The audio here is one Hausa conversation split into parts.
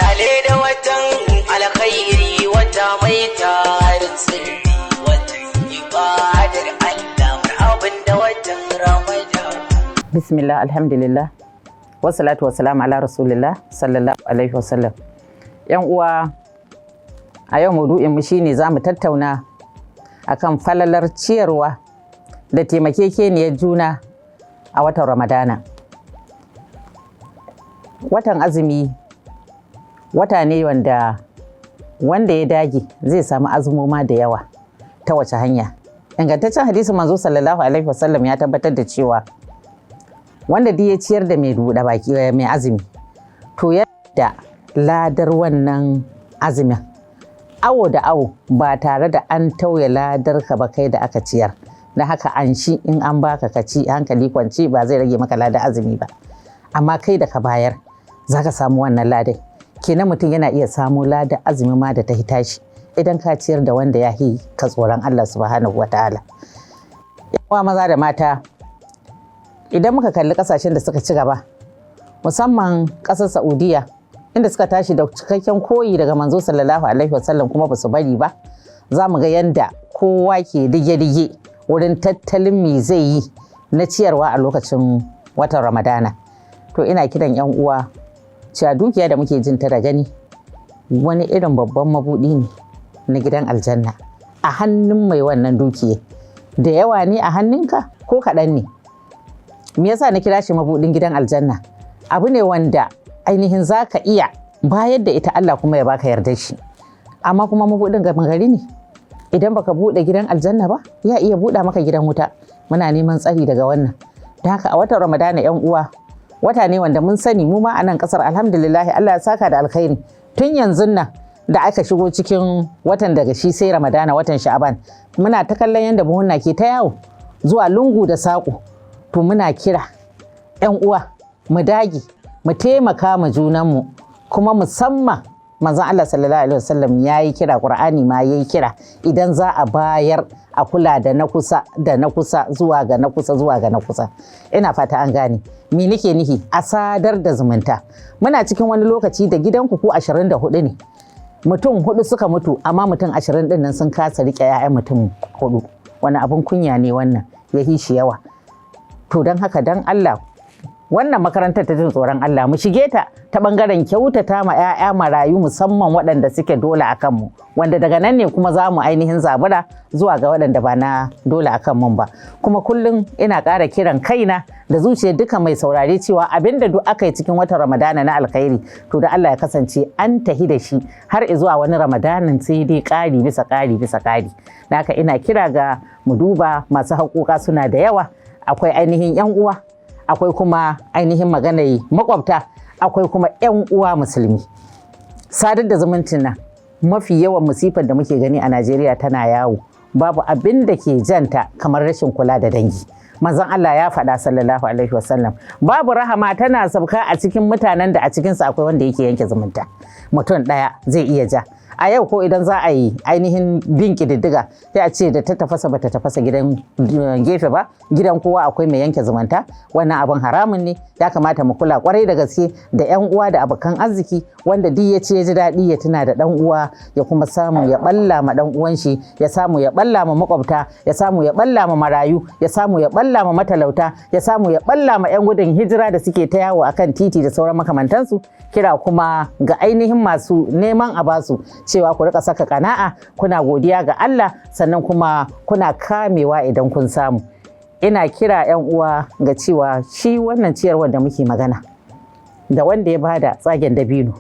Lale da watan alkhairi, wata mai tarin sirri, watan ibadar Allah, marhaban da watan Ramadan. Bismillah, alhamdulillah, wassalatu wassalamu ala rasulillah sallallahu alaihi wasallam. Yan uwa, a yau maudu'in mu shine za mu tattauna akan falalar ciyarwa da taimakekeniyar juna a watan Ramadana. Watan azumi wata ne wanda ya dage zai samu azumoma da yawa. Ta wace hanya? Ingantaccen hadisin manzo sallallahu alaihi wasallam ya tabbatar da cewa wanda duk ya ciyar da mai buɗe baki, mai azumi, to ya da ladar wannan azumin awo da awo, ba tare da an tauye ladar ka ba kai da aka ciyar. Da haka an shi in an baka ka ci hankali kwance, ba zai rage maka ladar azumi ba, amma kai da ka bayar za ka samu wannan ladai. Kenan mutum yana iya samu ladar azumi ma da ta tashi idan ka ciyar da wanda ya yi ka tsoron Allah subhanahu wa ta'ala. Yawa maza da mata, idan muka kalli kasashen da suka ci gaba, musamman kasar Saudiya, inda suka tashi da cikakken koyi daga manzo sallallahu alaihi wasallam kuma ba su bari ba, za mu ga yanda kowa ke dige-dige wurin tattalin me zai yi na ciyarwa a lokacin watan Ramadana. To ina kiran yan uwa cewa dukiya da muke jin ta da gani wani irin babban mabuɗi ne na gidan aljanna a hannun mai wannan dukiya. Da yawa ne a hannunka ko kaɗan ne. Me yasa na kira shi mabuɗin gidan aljanna? Abu ne wanda ainihin za ka iya bayar da ita, Allah kuma ya baka yardar shi. Amma kuma mabuɗin gama gari ne. Idan baka buɗe gidan aljanna ba, ya iya buɗa maka gidan wuta. Muna neman tsari daga wannan. Don haka a watan Ramadana, yan uwa, wata ne wanda mun sani mu ma a nan kasar, alhamdulillah, Allah ya saka da alkhairi, tun yanzu nan da aka shigo cikin watan daga shi sai Ramadana, watan Sha'aban, muna ta kallon yadda buhunna ke ta yawo zuwa lungu da saƙo. To muna kira 'yan uwa mu dage mu taimaka ma junanmu. Kuma musamman manzon Allah sallallahu alaihi wasallam ya yi kira, Qur'ani ma ya yi kira, idan za a bayar a kula da na kusa da na kusa zuwa ga na kusa zuwa ga na kusa. Ina fata an gane me nake nihi. A sadar da zumunta. Muna cikin wani lokaci da gidanku ku 24 ne, mutum hudu suka mutu, amma mutum 20 din nan sun kasa rike 'ya'yan mutum hudu. Wani abun kunya ne wannan ya shi yawa. To don haka, don Allah, wannan makarantar ta jin tsoron Allah mu shige ta ta bangaren kyautata ma 'ya'ya marayu, musamman waɗanda suke dole a kanmu, wanda daga nan ne kuma za mu ainihin zabura zuwa ga waɗanda ba na dole a kanmu ba. Kuma kullum ina ƙara kiran kaina da zuciyar duka mai saurare cewa abinda duk aka yi cikin watan Ramadana na alkhairi, to da Allah ya kasance an tahi da shi har zuwa wani Ramadanin, sai dai ƙari bisa ƙari bisa ƙari. Haka ina kira ga mu duba masu haƙoƙa, suna da yawa. Akwai ainihin 'yan uwa, akwai kuma ainihin maganar makwabta, akwai kuma 'yan uwa musulmi. Sadar da zumuncin nan, mafi yawan musifar da muke gani a Najeriya tana yawo, babu abin da ke janta kamar rashin kula da dangi. Manzon Allah ya faɗa sallallahu alaihi wasallam, babu rahama tana sauka a cikin mutanen da a cikinsu akwai wanda yake yanke zumunta. Mutum ɗaya zai iya ja. A yau ko idan za a yi ainihin bin ƙididdiga, sai a ce da ta tafasa bata tafasa gidan gefe ba, gidan kowa akwai mai yanke zumunta. Wannan abin haramun ne. Ya kamata mu kula kwarai da gaske da yan uwa da abokan arziki. Wanda duk ya ce ya ji daɗi, ya tuna da ɗan uwa, ya kuma samu ya balla ma ɗan uwan shi, ya samu ya balla ma makwabta, ya samu ya balla ma marayu, ya samu ya balla ma matalauta, ya samu ya balla ma yan gudun hijira da suke ta yawo akan titi da sauran makamantansu. Kira kuma ga ainihin masu neman a basu cewa ku rika saka kana'a, kuna godiya ga Allah, sannan kuma kuna kamewa idan kun samu. Ina kira 'yan uwa ga cewa shi wannan ciyarwar da muke magana, da wanda ya bada tsagen dabino,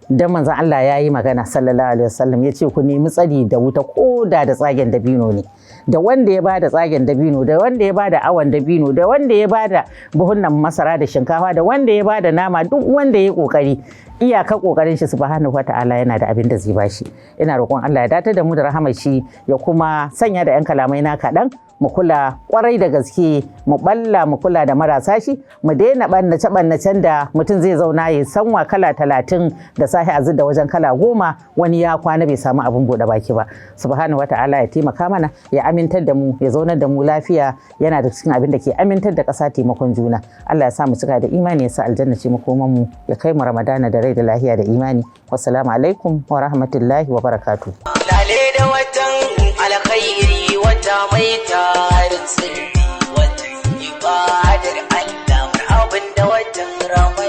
dan manzon Allah ya yi magana sallallahu alaihi wasallam, ya ce ku nemi tsari da wuta ko da da tsagen dabino ne. Da wanda ya bada tsagen dabino, da wanda ya bada awan dabino, da wanda ya bada buhunan masara da shinkafa, da wanda ya bada nama, duk wanda ya kokari iyaka kokarin shi, subhanahu wata'ala yana da abin da zai bashi. Ina roƙon Allah ya datar da mu da rahamar shi, ya kuma sanya da yan kalamai na kaɗan mu Mu kula kwarai da gaske, mu balla, mu kula da marasa shi, mu daina ɓannace ɓannacen da mutum zai zauna ya sanwa kala 30 da sahi a da wajen kala 10, wani ya kwana bai samu abin buɗe baki ba. Subhanahu wata'ala ya taimaka mana, ya amintar da mu, ya zaunar da mu lafiya. Yana da cikin abin da ke amintar da ƙasa taimakon juna. Allah ya sa mu cika da imani, ya sa aljanna ce makoman mu, ya kai mu Ramadana da rai da lahiya da imani. Wassalamu alaikum wa rahmatullahi wa barakatuh. Lale da watan alkhairi, wata mai tarin sirri, watan ibadar Allah, abin da watan Ramadan.